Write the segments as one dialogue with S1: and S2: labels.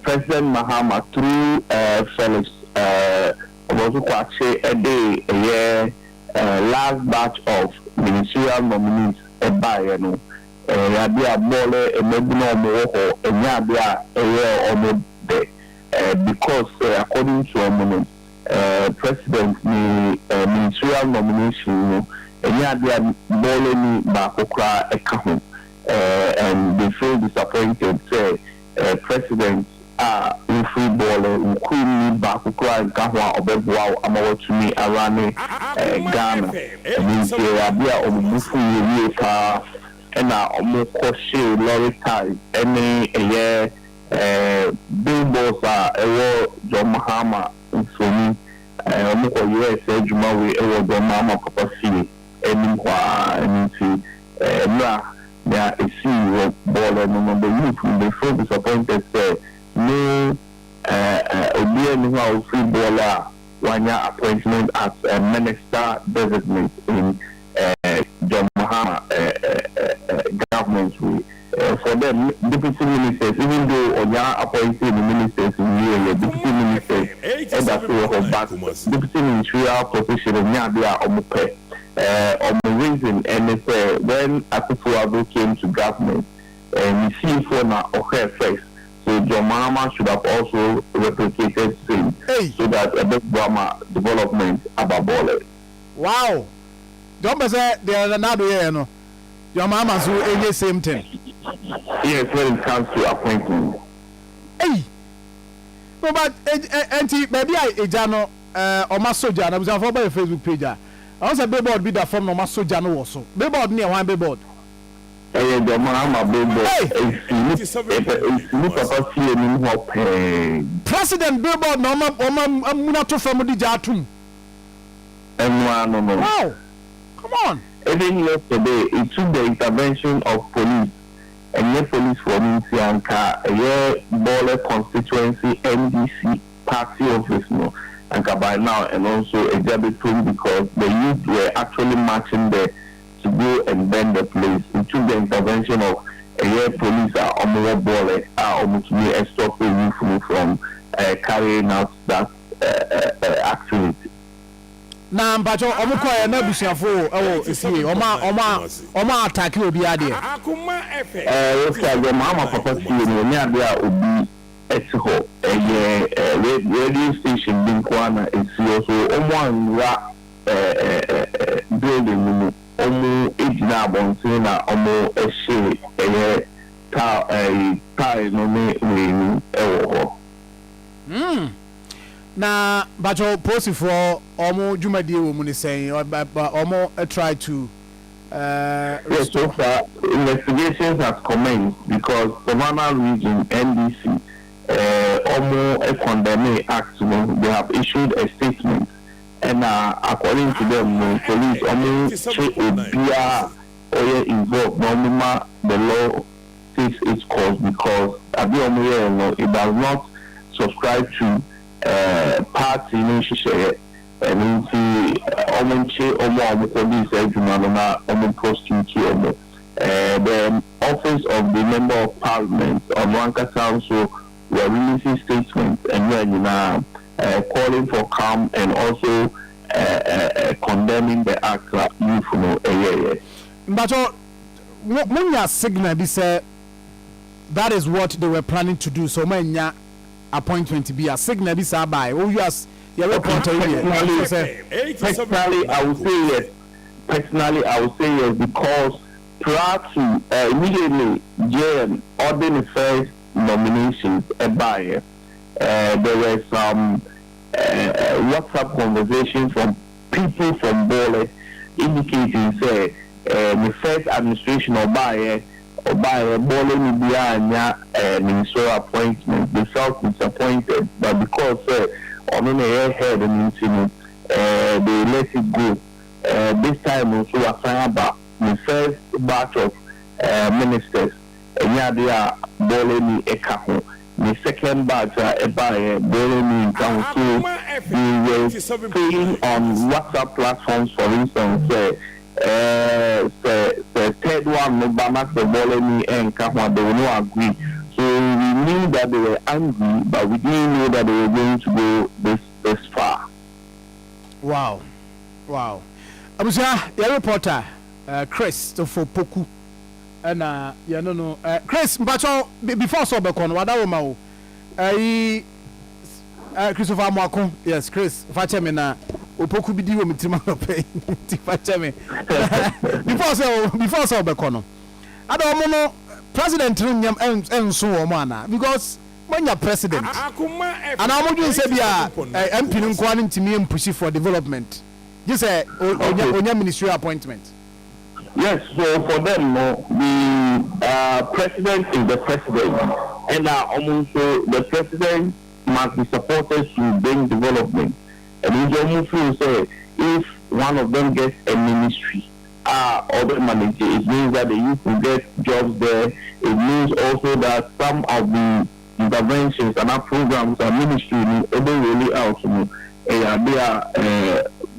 S1: President Mahama through Felix Ofosu Kwakye ɛde ɛyɛ last batch of ministerial nominees ɛbaeɛ no, ɛyɛ adeɛ a Bole mmabunu a wɔwɔ hɔ, ɛnyɛ adeɛ a ɛyɛ wɔn dɛ because according to wɔn no, President ne ministerial nomination no, ɛnyɛ adeɛ a Bole ni baako koraa ɛka ho, and they feel disappointed sɛ President a wofiri Bole, wokurom ni baako koraa nka ho a ɔbɛboa wo ama watumi ara ne Ghana. Ɛno nti ɛyɛ adeɛ a wɔn bo fu yie yie paa, ɛna wɔn kɔ hyee lorry tyre ɛne ɛyɛ billboards a ɛwɔ John Mahama mfoni. Wɔn kɔ yɛɛ sɛ adwuma wei ɛwɔ John Mahama papa fie anim hɔ a. Ɛno nti mmerɛ nea esii wɔ Bole no, the youth no, they feel disappointed sɛ no obiara ni hɔ a ofiri Bole a wanya appointment as a minister designate in John Mahama government wei. For them, deputy ministers, even though onya appointed the ministers in here, deputy ministers ɛda so wɔ hɔ, but deputy ministerial position nyɛ adeɛ a ɔmo pɛ. Ɔmo reason ɛne sɛ when Akufo-Addo came to government, ne fiefoɔ na ɔhwɛ first, so John Mahama should have also replicated same
S2: Hey.
S1: so that ɛbɛboa ma development aba Bole.
S2: Wow, deɛ ɔmpɛ sɛ deɛ Nana Addo yɛɛ no, John Mahama nso ɛnyɛ same thing.
S1: Yes, when it comes to appointment.
S2: Ei, no, but nti baabi a egya no ɔma sogya na abusuafoɔ bɛyɛ Facebook page a ɔn sɛ billboard bi da fam na ɔma sogya no wɔ so. Billboard no yɛ hwan billboard?
S1: Ɛyɛ John Mahama billboard.
S2: Hey!
S1: Esi ne papa fie anim hɔ pɛɛ.
S2: President billboard na ɔma amuna to fam de gya atum.
S1: Ɛno ano no.
S2: Wow, come on.
S1: Even yesterday, it took the intervention of police. Ɛnyɛ police for no nti, anka ɛyɛ Bole constituency NDC party office no, anka by now ɛno nso egya bɛtum, because the youth were actually marching there to go and burn the place. It took the intervention of ɛyɛ police a ɔmo wɔ Bole a ɔmo tumi stop the youth no from carrying out that activity.
S2: Na mpakyɛ, ɔmo kɔɛ na abusuafo ɛwɔ efie, ɔmo attack obi adeɛ?
S1: Wosi agye Mahama papa fie no, ɛnyɛ adeɛ a obi ɛte hɔ. Ɛyɛ radio station bi nko ara na esi hɔ, so ɔmo anwura ɛɛ ɛɛ ɛɛ building no mu. Ɔmo egyina abɔnten na ɔmo ɛhyɛ ɛyɛ taa tyre no ne wei no ɛwɔ hɔ.
S2: Na mpakyɛ, polisifoɔ ɔmo dwumadie wɔ mu ne sɛn? Ɔmo try to
S1: Yes, so far investigations has commenced because Savannah Region NDC ɔmo condemn act no. They have issued a statement, and according to them no, police ɔmo kye obiara ɔyɛ involved na ɔmo ma the law takes its course, because ade ɔmo yɛ no, it does not subscribe to party no nhyehyɛeɛ. Ɛno nti ɔmo nkye ɔmo a ɔmo kɔ di saa adwuma no na ɔmo prosecute ɔmo. The office of the Member of Parliament, ɔno ankasa nso were releasing statements ɛnua nyinaa calling for calm and also condemning the act a youth no ɛyɛyɛ.
S2: Mpakyɛ, munya signal bi sɛ that is what they were planning to do, so ɔmo anya appointment bi a, signal bi saa baa o us yɛ reporter yi deɛ sɛ?
S1: Personally, I would say yes. Personally, I would say yes, because prior to immediately JM ordered the first nominations ɛbaeɛ, there were some WhatsApp conversations from people from Bole indicating sɛ the first administration ɔbaeɛ, Bole ni biara anya ministerial appointment. They felt disappointed, but because ɔno na ɛyɛ head no nti no, they let it go. This time nso wasan aba, the first batch of ministers, ɛnyɛ adeɛ a Bole ni ɛka ho. The second batch a ɛbaeɛ, Bole ni nka ho. So they were saying on WhatsApp platforms, for instance, sɛ third one no ba na sɛ Bole ni ɛnka ho a, they will not agree. So we need knew that they were angry, but we didn't know that they were going to go this far.
S2: Wow. Abusua, yɛ reporter Christopher Poku ɛna yɛne no. Chris, mpakyɛw, before sɛ ɔbɛkɔ no, wada wo ma wo ɛyi Christopher Amoako. Yes, Chris, fa kyɛ me na Opoku bi di wɔ me tirim anɔpɛ yi, nti fa kyɛ me. Before sɛ ɔbɛkɔ no, ada ɔmo no president no nyɛm ɛnso wɔn mo ana? Because moanya president ana ɔmo dwen sɛ bi a MP no nkoa no ntumi mpush for development, gye sɛ onya ministerial appointment.
S1: Yes, so for them, no, the president is the president, and also the president must be supported to bring development. And we almost feel sɛ if one of them gets a ministry, other manager, it means that the youth will get jobs there. It means also that some of the interventions and our programs and ministry will really out. They are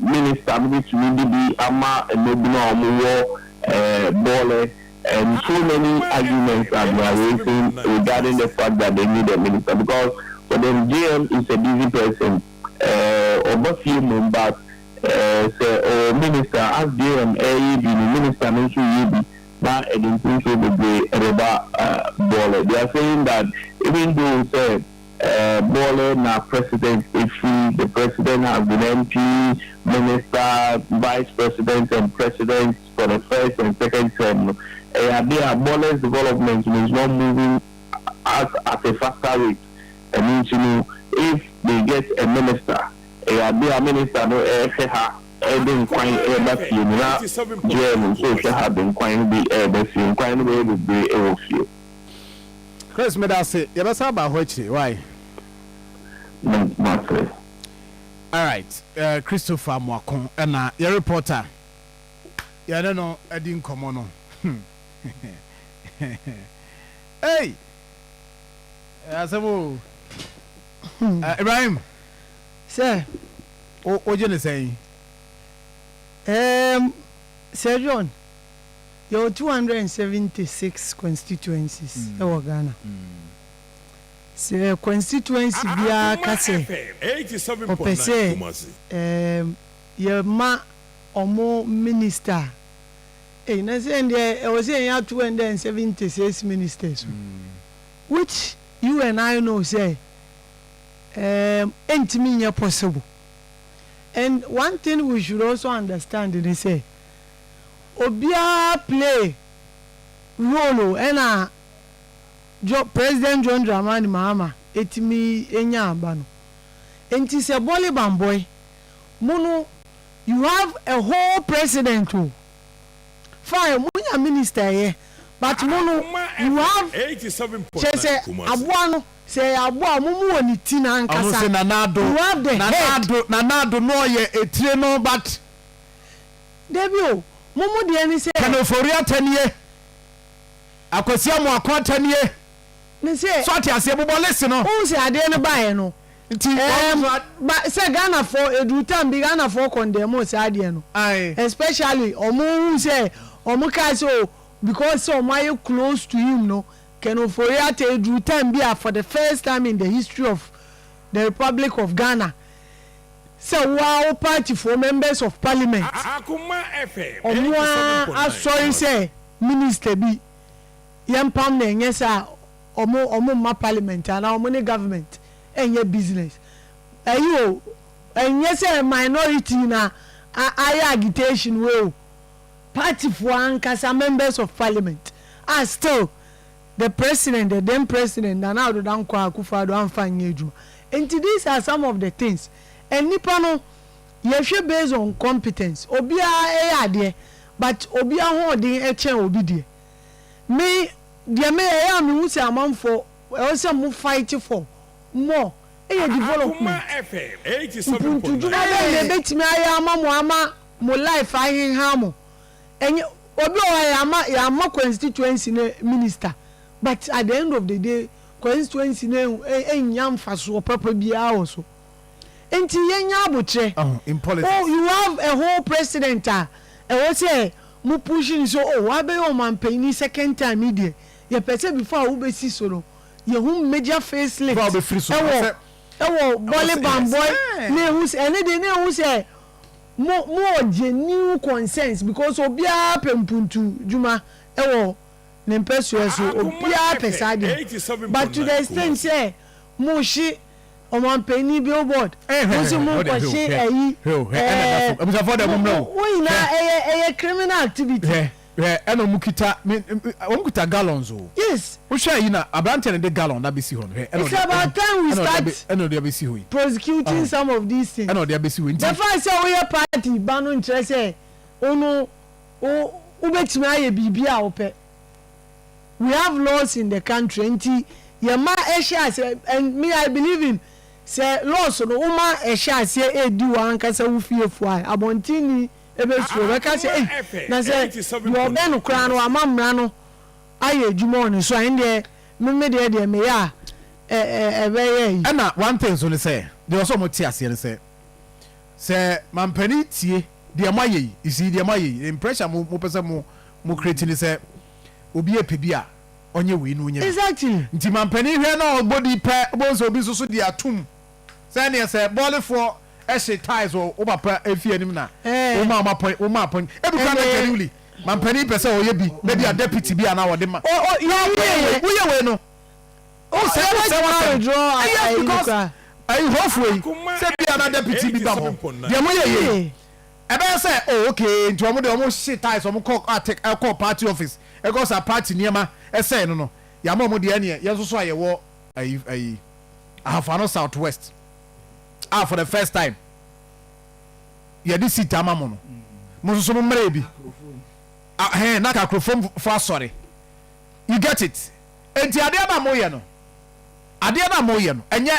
S1: minister maybe bi ama emebi na ɔmo wɔ Bole, and so many arguments are being raising regarding the fact that they need a minister, because for them, JM is a busy person. Ɔbɔ fie mu, but sɛ ɔwɔ minister as JM ɛyɛ bi no, minister no nso yɛ bi na ɛde nso bebree ɛbɛba Bole. They are saying that even though sɛ Bole na president efiri, the president has been MP, minister, vice president and president for the first and second term no, ɛyɛ ade a Bole's development is not moving as at a faster rate. Ɛno nti no, if they get a minister, ɛyɛ ade a minister no ɛhwɛ ha ɛde nkwan ɛreba fie mu, na JM nso hwɛ ha de nkwan no bi ɛreba fie, nkwan no bɛyɛ bebree ɛwɔ fie.
S2: Chris, meda ase, yɛbɛsa aba hɔ akyire, why?
S1: Mate.
S2: Alright, Christopher Amoako ɛna yɛ reporter yɛne no adi nkɔmmɔ no. Hey, asɛm o, Ibrahim.
S3: Sɛ
S2: wogye ne sɛn?
S3: Sir John, yɛwɔ 276 constituencies ɛwɔ Ghana. Sɛ constituency biara ka sɛ ɔpɛ sɛ yɛma ɔmo minister a, na sɛ deɛ ɛwɔ sɛ yɛnya 276 ministers o, which you and I know sɛ ɛntumi nyɛ possible. And one thing we should also understand ne sɛ obiara play role o, ɛna President John Dramani Mahama etimi enya aba no. Nti sɛ Bole Bamboi mo no, you have a whole president o, fine, mo nya minister yɛ, but mo no you have kyerɛ sɛ aboa no, sɛ ɛyɛ aboa a mo mu wɔ ne ti
S2: ɔno
S3: n'ankasa.
S2: Sɛ Nana Addo
S3: You have the head.
S2: Nana Addo no ɔyɛ etire no, but
S3: Dabi o, mo mu deɛ ni sɛ
S2: Ken Ofori Atta nie, Akwasi Amoako Atta nie.
S3: Ne sɛ
S2: So ate aseɛ, bobɔ list no.
S3: Ohun sɛ adeɛ no baeɛ no
S2: nti
S3: ba sɛ Ghanafoɔ eduru time bi, Ghanafoɔ condemn saa adeɛ no. Especially ɔmo hu sɛ ɔmo kaa sɛ o, because sɛ ɔmo ayɛ close to him no, Ken Ofori Atta, eduru time bi a for the first time in the history of the Republic of Ghana sɛ waa wo party for members of parliament ɔmo a asɔre sɛ minister bi yɛn pam na ɛnyɛ sɛ a ɔmo mma parliament anaa ɔmo ne government ɛnyɛ business. Ɛyi o, ɛnyɛ sɛ minority na ayɛ agitation wey o, party foɔ ankasa, members of parliament, ah, still the president, the then president Nana Addo Dankwa Akufo-Addo amfa nyɛ adwuma. Nti these are some of the things, and nipa no yɛhwɛ based on competence. Obiara ɛyɛ adeɛ, but obiara hoɔden ɛkyɛn obi deɛ. Me deɛ, me ɛyɛ a mehu sɛ amanfoɔ ɛwɔ sɛ mo fight for more ɛyɛ development. Mpuntudwuma bɛyɛ na ebetumi ayɛ ama mo, ama mo life ahenha mo. Ɛnyɛ obi wɔ hɔ yɛ ama yɛ ama constituency ne minister, but at the end of the day constituency ne enya nfasoɔ papa biara wɔ so. Nti yɛnya abotire.
S2: Oh, in politics.
S3: Oh, you have a whole president a ɛwɔ sɛ mo push ni so, oh, wabɛyɛ ɔmanpanyin second time yi deɛ, yɛpɛ sɛ before a wobɛsi so no. Yɛhu major facelift
S2: Bra wobɛfiri so
S3: ɛwɔ
S2: sɛ
S3: ɛwɔ Bɔle
S2: yes.
S3: Bambɔe na ehu sɛ ɛne deɛ na ehu sɛ mo mo wɔ genuine concerns because obiara pɛ mpuntu dwuma ɛwɔ ne mpɛsoɛ so, obiara pɛ saa deɛ no, but to the extent sɛ mo hye ɔmanpanin billboard, mo nso mo nkɔ hye ayi ɛɛ mo mo nyinaa ɛyɛ ɛyɛ criminal activity.
S2: Hwɛ hwɛ ɛna ɔmo kita me ɔmo kita gallons o.
S3: Yes.
S2: Wohwɛ ayi na aberanteɛ no de gallon na abɛsi hɔ no hwɛ ɛna
S3: It's about time we start
S2: ɛna ɔde abɛsi hɔ yi.
S3: prosecuting some of these things.
S2: Ɛna ɔde abɛsi hɔ yi nti.
S3: The fact sɛ woyɛ party ba no nkyerɛ sɛ wo no wo wobɛtumi ayɛ biribi a wopɛ. We have laws in the country nti yɛma ɛhyɛ aseɛ and me I believe in sɛ laws no woma ɛhyɛ aseɛ ɛredi w'ankasa wo fiefoɔ a abɔntenni ɛbɛsuro ɔbɛka sɛ ei na sɛ deɛ ɔbɛn no koraa no wama mmara no ayɛ adwuma wɔ ne so a ɛndeɛ me me deɛ deɛ meyɛ a ɛ ɛ ɛbɛyɛ ayi.
S2: Ɛna one thing nso ne sɛ deɛ ɔsɛ ɔmo te aseɛ ne sɛ sɛ mampanin tie deɛ mo ayɛ yi, you see deɛ mo ayɛ yi, the impression mo mo pɛ sɛ mo mo create ne sɛ obi ɛpɛ bi a ɔnyɛ wei na ɔnyɛ bi.
S3: Exactly.
S2: Nti mampanin hwɛ na ɔbɔ di pɛ wobɛhu sɛ obi nso so de atum sɛ ɛneɛ sɛ bɔɔlefoɔ ɛhye tiles wɔ wo papa efie anim na
S3: Eh.
S2: woma ɔmo apɔn woma apɔn ebi koraa na
S3: Ɛne-
S2: genuinely mampanin pɛ sɛ ɔyɛ bi na bi a deputy bi a na ɔde ma.
S3: O o yɛ wie yɛ.
S2: Woyɛ wei no o sɛ o sɛ wasɛm
S3: withdraw
S2: ɛyɛ
S3: ayi no
S2: because
S3: koraa.
S2: ayi hɔfoɔ yi sɛ bi a na deputy bi ba hɔ deɛ mo yɛ yɛ yi ɛbɛyɛ sɛ oh okay nti wɔn de wɔn hye tiles wɔn kɔ ate ɛkɔ party office ɛkɔ sa party nneɛma ɛsɛn no no yamma wɔn deɛ ɛneɛ yɛn nso so a yɛwɔ ayi ayi Ahafo South West a for the first time yɛde seat ama mo no mo nso so mo mmerɛ bi ahɛn na kakurofom fo asɔre, you get it? Nti adeɛ na mo yɛ no, adeɛ na mo yɛ no ɛnyɛ.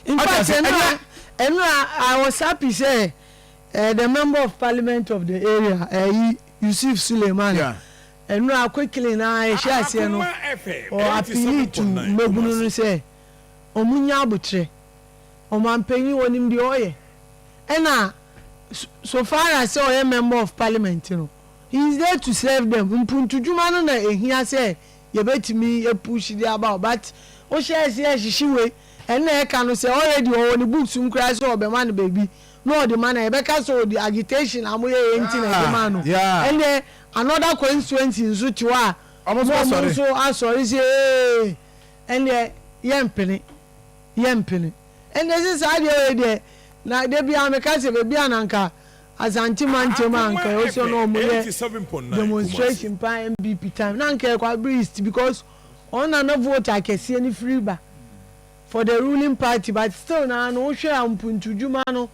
S3: In fact, ɛnura ɛnura I was happy sɛ the member of parliament of the area, Yusuf Suleiman, ɛnura quickly na ɛhyɛ aseɛ no ɔ appeal to mmabunu no sɛ ɔmo nya abotire, ɔmanpanyin onim deɛ ɔyɛ, ɛna so far as sɛ ɔyɛ member of parliament no, he is there to serve them. Mpuntudwuma no na ehia sɛ yɛbɛtumi push de aba o, but wohyɛ aseɛ ɛhyehye wei ɛnna ɛka no sɛ already ɔwɔ ne books mu koraa sɛ ɔbɛma no baabi na ɔde ma no, yɛbɛka sɛ ɔde agitation a moyɛ yɛ nti na ɛde ma no. Ɛnɛ another constituency nso te hɔ a
S2: ɔmo nso
S3: mo ɔmo
S2: asɔre.
S3: Nso asɔre sɛ ee ɛnɛ yɛmpene yɛmpene. Ɛnɛ sɛ saa deɛ wei deɛ na de bia meka sɛ baabi a nanka Asante mantam a nka ɛwɔ sɛ na ɔmo yɛ demonstration pa NPP time na nka ɛkɔ Abiri East because ɔno na na vote akɛseɛ no firi ba for the ruling party, but still na no wohwɛ a mpuntudwuma no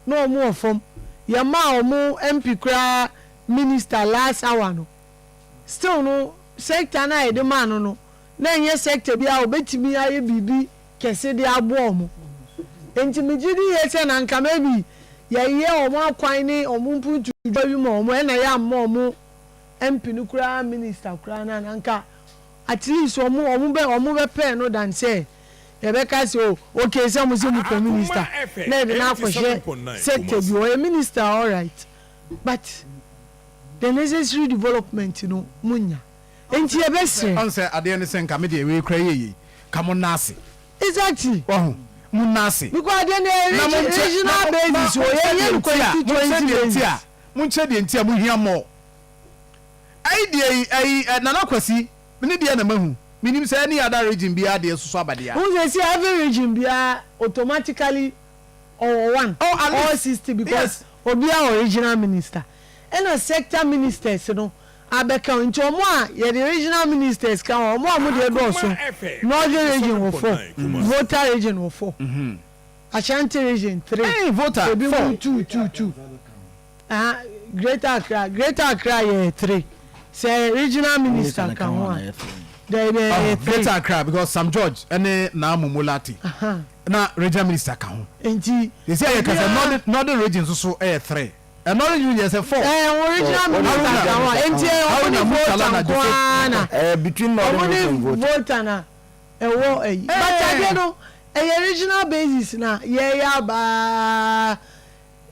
S3: na ɔmo wɔ fam. Yɛma ɔmo MP koraa minister last hour no, still no sector no a yɛde maa no na ɛnyɛ sector bi a obetumi ayɛ biribi kɛse de aboa ɔmo. Nti megye di yie sɛ na nka maybe yɛyɛ ɔmo akwan ne ɔmo mpuntudwuma bi ma ɔmo ɛna yɛ amma ɔmo MP no koraa minister koraa na nka at least ɔmo bɛ pɛɛ no than sɛ yɛbɛka sɛ o okay sɛ mo sɛ mo pɛ minister na yɛde no akɔhyɛ sector bi. Ɔyɛ minister alright, but the necessary development no mo nya nti yɛbɛsrɛ.
S2: Ɔn sɛ adeɛ ne sɛ nka me deɛ wei kura yie yie ka mo nna ase. Wahu mo nna ase.
S3: Because adeɛ no yɛ
S2: Na mo nkyɛ
S3: regional basis o, yɛnyɛ no constituency basis.
S2: Mo nkyɛ deɛ nti a mo hia more. Ɛyi deɛ yi ɛyi ɛ Nana Kwasi ne deɛ na mahu, menim sɛ any other region biara deɛ soso aba deɛ a.
S3: Wohu sɛ si every region biara automatically ɔwɔ one.
S2: Oh, at
S3: all
S2: least
S3: 60 because obiara wɔ regional minister ɛna sector ministers no abɛka ho, nti ɔmo a yɛde regional ministers ka ho, ɔmo a ɔmo deɛ dɔɔso, Northern Region wɔ four, Volta Region wɔ four, Ashanti Region three.
S2: Hey, Volta
S3: ebi
S2: four.
S3: Mu two two two. Greater Accra yɛ three sɛ regional minister ka ho a dɛ yɛ three.
S2: Greater Accra because Sam George ɛne Naa Momo Lati na regional minister ka ho.
S3: Nti
S2: Yɛsi ayɛ kasa northern region nso so ɛyɛ three, ɛ northern region yɛ sɛ four.
S3: Wɔn regional minister ka ho a nti ɔmo ne
S2: Haruna
S3: Volta
S2: Murtala na
S3: nko ara na
S4: Between northern
S3: ɔmo ne
S4: region vote.
S3: Volta na ɛwɔ ɛyi, but adeɛ no ɛyɛ regional basis na yɛyɛ abaa,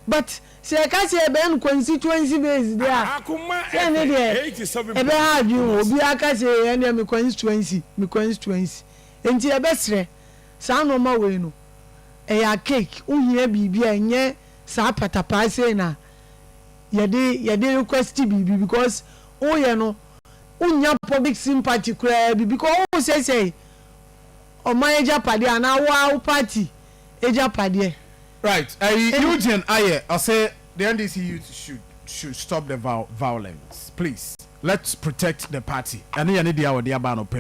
S3: but Sɛ yɛka sɛ yɛbɛyɛ no constituency base deɛ a, sɛ ɛno deɛ ɛbɛha adwene o. Obiara ka sɛ ee ɛndeɛ me constituency, me constituency. Enti yɛbɛsrɛ, saa nnoɔma wei no, ɛyɛ archaic. Wohia biribi a ɛnyɛ saa patapaa sei na yɛde yɛde request biribi because woyɛ no, wonnya public sympathy koraa bi because wosɛesɛe ɔman agyapadeɛ anaa wo ara wo party agyapadeɛ.
S2: Right ɛyi Eugene ayɛ ɔsɛ the NDC youth should stop the violence please let's protect the party ɛno yɛ ne deɛ a ɔde aba anɔpa yi.